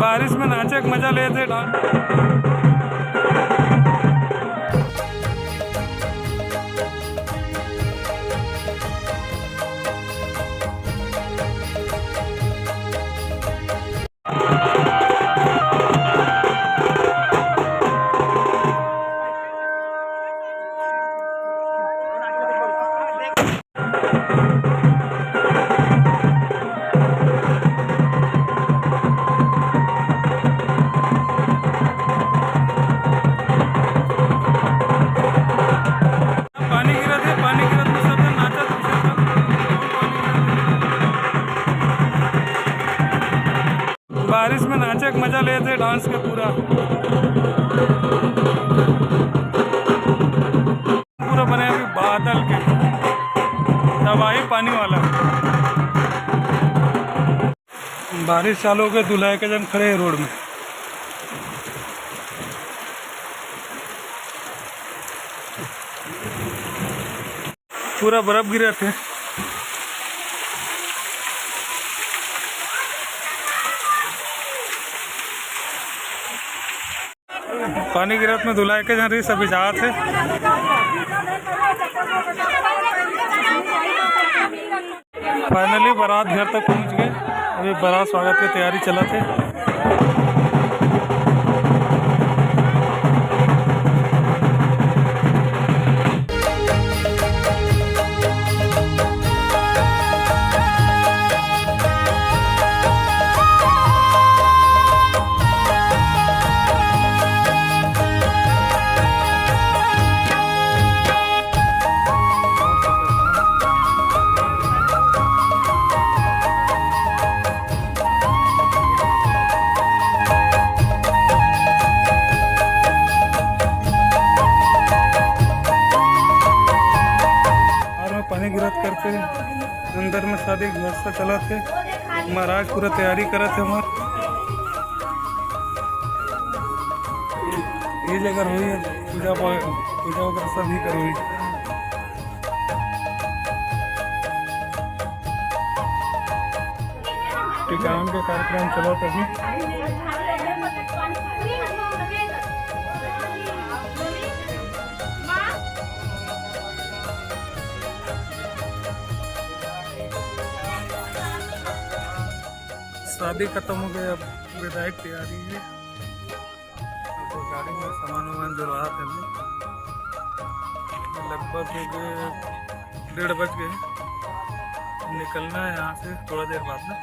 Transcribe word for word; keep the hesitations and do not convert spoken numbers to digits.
बारिश में नाचे के मजा लेथे। पानी गिरत हे, पानी गिरत में सब झन नाचत उछलत। बारिश में नाचे के मजा लेथे डांस के पूरा। पूरा बने अभी बादल के तबाही पानी वाला। बारिश चालू हो गई, दूल्हा के जन खड़े हैं रोड में। पूरा बर्फ गिरत हे। पानी गिरत में दूल्हा के जन रही सभी जात हे। फाइनली बारात घर तक पहुंच गए। अभी बारात स्वागत के तैयारी चलत हे। और में पानी गिरत करके अंदर में शादी की व्यवस्था चलत हे। महाराज पूरा तैयारी करत हे हमार। ये जगह होई पूजा पा-, पूजा वगैरह सब ही करोई। टिकावन के कार्यक्रम चलत अभी। शादी खत्म हो गई, अब विदाई की तैयारी है। अब गाड़ी में सामान वामान जुड़वात हे। लगभग हो गए डेढ़ बज गए। निकलना है यहाँ से थोड़ा देर बाद में।